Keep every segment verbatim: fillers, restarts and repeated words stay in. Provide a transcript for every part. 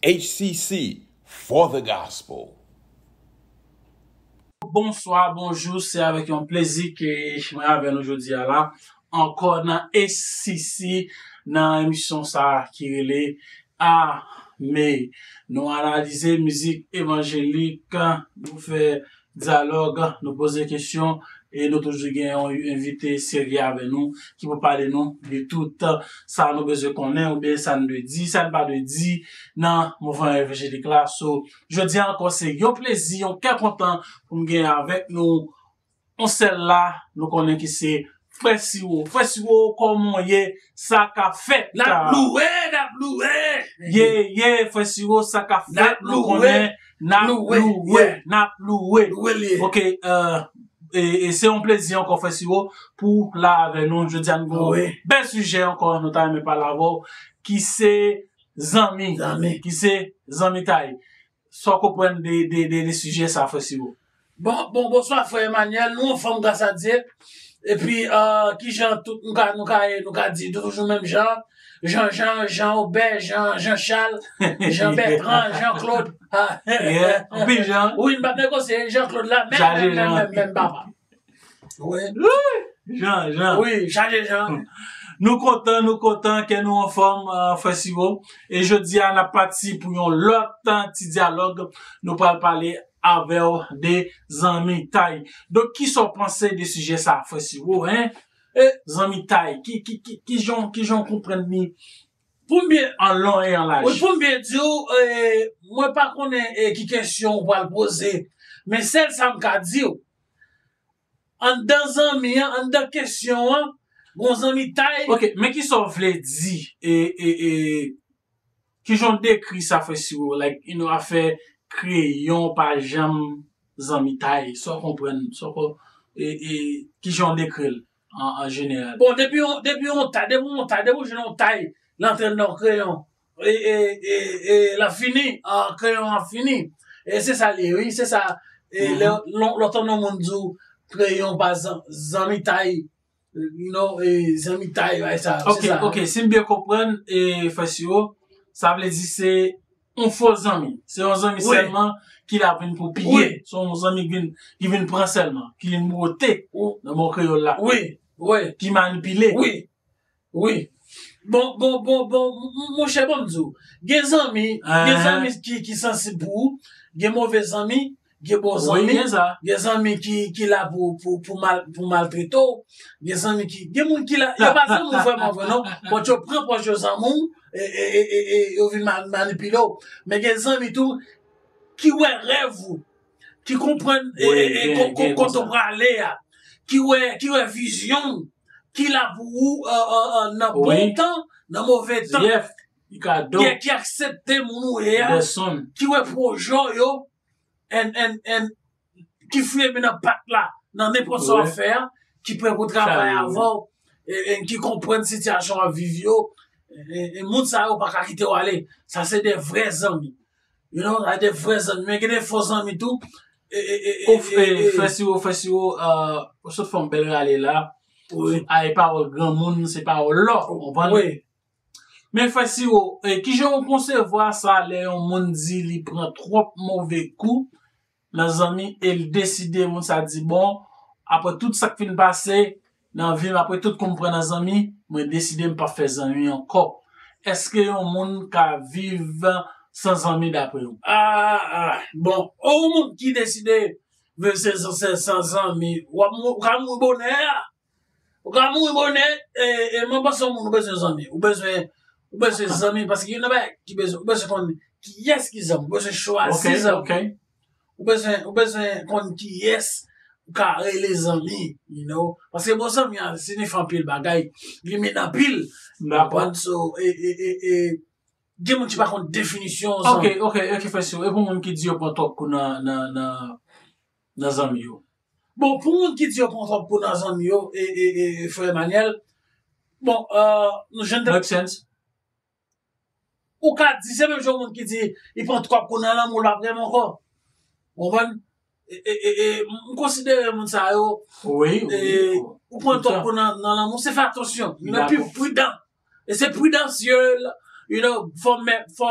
H C C for the gospel. Bonswa, bonjou, se avèk yon plezi ke mwen avè nou jodi a la, ankò nan H C C, nan emisyon sa a ki rele Ame. Nou analize mizik evanjelik, nou fè dyalòg, nou poze kesyon, e nou toujou gen yon envite serye avè nou ki pou pale nou de tout sa nou bezwen konnen oubyen sa n dwe di, sa n pa dwe di nan mouvman evanjelik la. So, jodi a ankò, se yon plezi, yon kè kontan pou m gen avèk nou yon sèl la, nou konnen ki se Frè Siwo. Frè Siwo, kòman w ye? Sa k ap fèt? N ap louwe, n ap louwe. Ye, ye, Frè Siwo, sa k ap fèt? Nou konnen n ap louwe, n ap louwe. Louwe l ye. Ok, euh, e, e se yon plezi ankò, Frè Siwo, pou w la avè nou. Jodi a, nou gen yon bèl sijè ankò, nou ta renmen pale avè w, ki se zanmi. Zanmi. Ki se zanmitay. Sa w konprann de, de, de, de sijè sa, Frè Siwo? Bon, bon, bonswa, frè Emmanuel. Nou anfòm, gras a Dye. Epi, euh, kijan tout, nou ka, nou ka, nou ka di toujou menm jan. Jean Jean, Jean Obè, Jean, Jean Charles, Jean Bertrand, Jean Claude. Ah. Yeah, anpil Jean. Wi, m p ap negosye Jean Claude la, men, men, men, men, men, papa. Wi. Wi, Jean, Jean. Wi, chaje Jean. Nou kontan, nou kontan ke nou anfòm, euh, Frè Siwo. E jodi a, n ap pati pou yon lòt, euh, ti dyalòg. Nou pral pale avè w de zanmitay. Donk, kisa w panse de sijè sa, Frè Siwo, en? E zanmitay, ki, ki, ki, ki jan, ki jan w konprann li? Pou m byen, an lon e an laj. Wi, pou m byen di w, e, mwen pa konnen, e, ki kesyon w pral poze. Men sèl sa m ka di w, anndan zanmi an, anndan kesyon an, gon zanmitay. Ok, men kisa w vle di? E, e, e, kijan w dekri sa, Frè Siwo? Like, you know, afè kreyon pa janm zanmitay. Sa w konprann, sa w ko-, e, e, kijan w dekri l an, an jeneral? Bon, depi yon, depi yon tay, depi yon tay, depi w jwenn yon tay, l antre nan yon kreyon, e, e, e, e, l ap fini, an, kreyon an ap fini. E se sa l ye, wi, se sa, e, lè, lè, lè w tann yon moun di w kreyon pa zan-, zanmitay, you know, e, zanmitay, bay sa, se sa. Ok, ok, si m byen konprann, e, Frè Siwo, sa vle di se yon fo zanmi. Se yon zanmi sèlman ki la vin pou piye. Wi. Se yon zanmi ki vin, ki vin pran sèlman, ki vin bwote nan mo kreyòl la. Wi, wi. Ki manipile. Wi. Wi. Bon, bon, bon, bon, m-, m-, monchè, ban m di w. Gen zanmi, gen zanmi ki, ki sansib pou ou, gen move zanmi, gen bon zanmi, gen zanmi ki, ki la pou, pou, pou mal, pou maltrete w, gen zanmi ki, gen moun ki la, yo pa zanmi w vrèman vre non, but yo pran pòz yo zanmi w, e, e, e, e, e yo vin ma-, manipile w. Men gen zanmi tou ki wè rèv ou, ki konprann, e, e, e, ko-, ko-, kote w prale a, ki wè, ki wè vizyon w, ki la pou ou, e, e, e, nan bon tan, nan move tan. Ki, ki aksepte moun ou ye a, ki wè pwojè w yo, and, and, and ki fouye men nan pat la, nan nenpòt sa w ap fè a, ki prè pou travay avè w, e, e ki konprann sitiyasyon w ap viv yo, e, e, e moun sa yo pa ka kite w ale. Sa se de vrè zanmi. You know, sa de vrè zanmi. Men gen de fo zanmi tou. E, e, e, e, ou f-, e, e, e, Frè Siwo, Frè Siwo, e, ou sot fè yon bèl rale la. Wi. A, e pawòl granmoun, se pawòl lò, ou konprann? Wi. Men Frè Siwo, e, kijan w konsevwa sa lè yon moun di li pran twòp move kou nan zanmi e l deside, moun sa di, bon, apre tout sa k fin pase nan vi m, apre tout kou m pran nan zanmi, mwen deside m p ap fè zanmi ankò. Èske yon moun ka viv san zanmi dapre w? Ah, ah, bon, yon moun ki deside viv se, se, se san zanmi, w ap mou-, w ka mouri bonè a. Ou ka mouri bonè, e, e mwen panse yon moun ou bezwen zanmi. Ou bezwen, ou bezwen zanmi, paske gen yon bagay ki bezwen, ou bezwen konn kiyès ki zanmi, ou bezwen chwazi zanmi. Ou bezwen, ou bezwen konn kiyès ou ka rele zanmi, you know. Paske bon zanmi a siyifi anpil bagay, li mennen anpil. Dakò. Ou konprann? So, e, e, e, e, gen moun ki pa konn definisyon zanmi. Ok, ok, ok, Frè Siwo. E pou moun ki di yo pran twòp kou nan, nan, nan, nan zanmi yo? Bon, pou moun ki di yo pran twòp kou nan zanmi yo, e, e, e, frè Emmanuel, bon, e, nou jwenn... Make sense. Ou ka di, se menm jan moun ki di, li pran twòp kou nan lanmou, l pa renmen ankò. Ou konprann? E, e, e, e, m konsidere moun sa yo, wi, e, wi, ou pran twòp kou nan, nan lanmou, se fè atansyon. Men pi pridan. E se pridansyèl, you know, fò mè-, fò,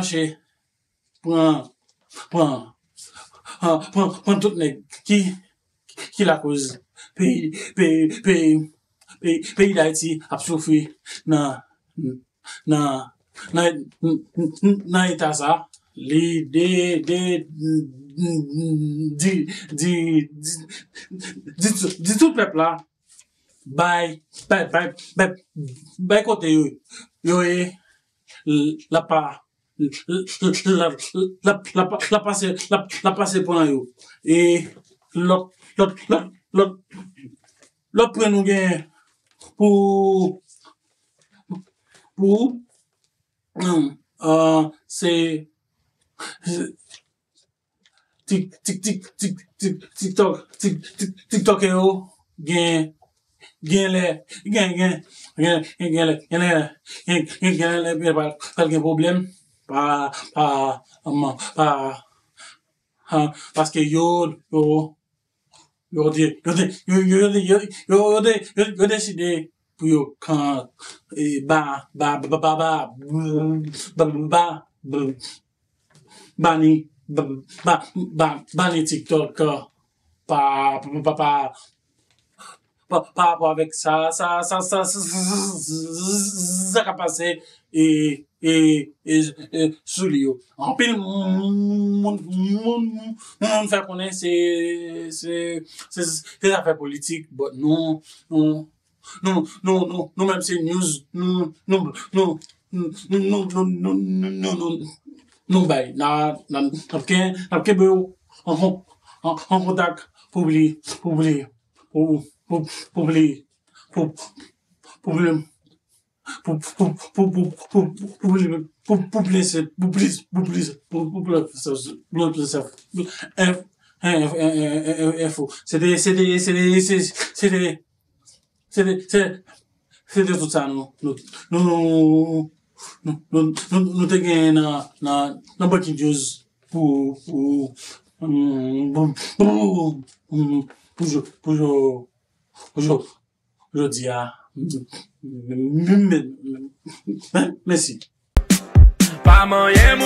mache pran pran pran pran tout nèg ki ki lakoz peyi peyi peyi peyi peyi Dayiti ap soufri nan nan nan nan eta sa li de de di di di di tout pèp la bay bay bay bay bay kote yo yo ye l ap pa l ap pase l ap pase pran yo e lòt lòt lòt lòt lòt pwen nou gen pou pou se tik tik tik tik tik tiktok tik tik tiktok yo gen gen lè gen gen gen gen lè gen lè gen gen lè pral gen pwoblèm pa pa pa paske yo yo yo yo yo yo yo yo yo yo yo deside pou yo kan ba ba ba ba ba ba ba ba ni ba ba ba ba ni tiktok pa pa pa pa pa pa rapò avèk sa sa sa sa sa sa ka pase e e e e sou li yo. Anpil moun moun moun moun fè konnen se se se se zafè politik, but nou nou nou nou nou nou menm se news nou nou nou nou nou nou nou nou nou nou bay na na n ap ken n ap kenbe w an kon an an kontak pou pli pou pli pou pou pou pli pou pou pli pou pou pou pou pou pou pli pou pou pli pou pli pou pli pou pou pli pou pli info se te se te se te se te se te se te se te se te tout sa nou nou nou nou nou nou nou te gen nan nan nan breaking news pou pou pou pou pou pou pou jodi a. Mèsi. Pa manyen